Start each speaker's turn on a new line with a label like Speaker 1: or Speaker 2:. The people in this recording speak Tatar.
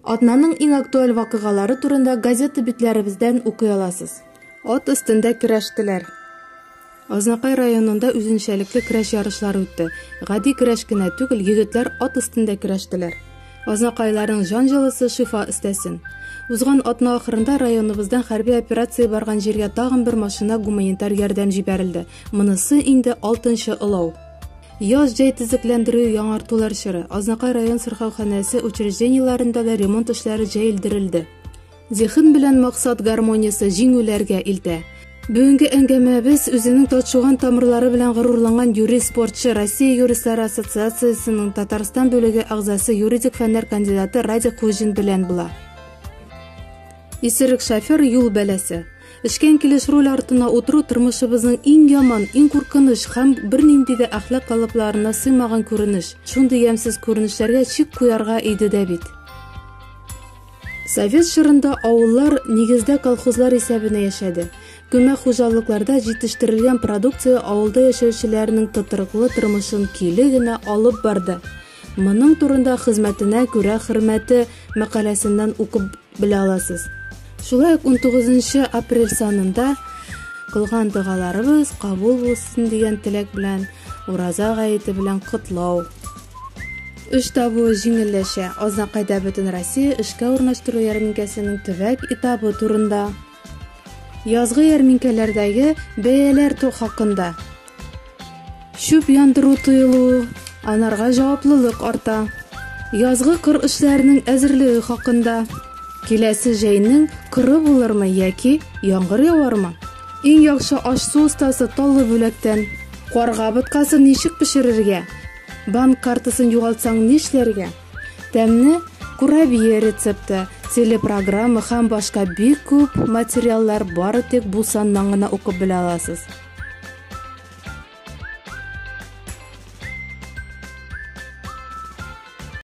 Speaker 1: Атнаның иң актуаль вакыйгалары турында газета битләребездән укый аласыз. Ат өстендә көрәштеләр. Азнакай районында үзенчәлекле көрәш ярышлары үтте. Гади көрәш кенә түгел, егетләр ат өстендә көрәштеләр. Азнакайларның җан җылысы шифа өстәсен. Узган атна ахырында районыбыздан хәрби операция барган җиргә тагын бер машина гуманитар ярдәм җибәрелде. Монысы инде алтынчы олау. Яз-җәй төзекләндерү, яңартулар чоры. Азнакай район сырхауханәсе учреждениеләрендә дә ремонт эшләре җәелдерелде. Зиһен белән максат гармониясе җиңүләргә илтә. Бүгенге әңгәмәбез үзенең Татшуган тамырлары белән горурланган юрист, спортчы, Россия юристлары ассоциациясенең Татарстан бүлеге әгъзасы, юридик фәннәр кандидаты Радик Хуҗин белән була. Исерек шофер юл бәласе. Эчкән килеш руль артына утыру тормышыбызның иң яман, иң куркыныч һәм бернинди дә әхлак калыпларына сыймаган күренеш. Шундый ямьсез күренешләргә чик куярга иде дә бит. Совет чорында авыллар нигездә колхозлар исәбенә яшәде. Күмәк хуҗалыкларда җитештерелгән продукция авылда яшәүчеләрнең тотрыклы тормышын көйле генә алып барды. Моның турында Хезмәтенә күрә хөрмәте мәкаләсеннән укып белә аласыз. Шулай ук 19 апрель санында кылган догаларыбыз кабул булсын дигән теләк белән Ураза гаете белән котлау. Эш табуы җиңелләшә. Азнакайда Бөтенроссия эшкә урнаштыру ярминкәсенең төбәк этабы турында. Язгы ярминкәләрдәге бәяләр хакында. Чүп яндыру тыелу, анарга җаваплылык арта. Язгы кыр эшләренең әзерлеге хакында. Киләсе җәйнең коры булырмы яки яңгыр явармы? Иң яхшы аш-су остасы таллы бүләктән. Карга боткасын ничек пешерергә? Банк картасын югалтсаң нишләргә? Тәмне курабие рецепты, телепрограмма һәм башка бик күп материаллар бары тик бу саннан гына укып белә аласыз.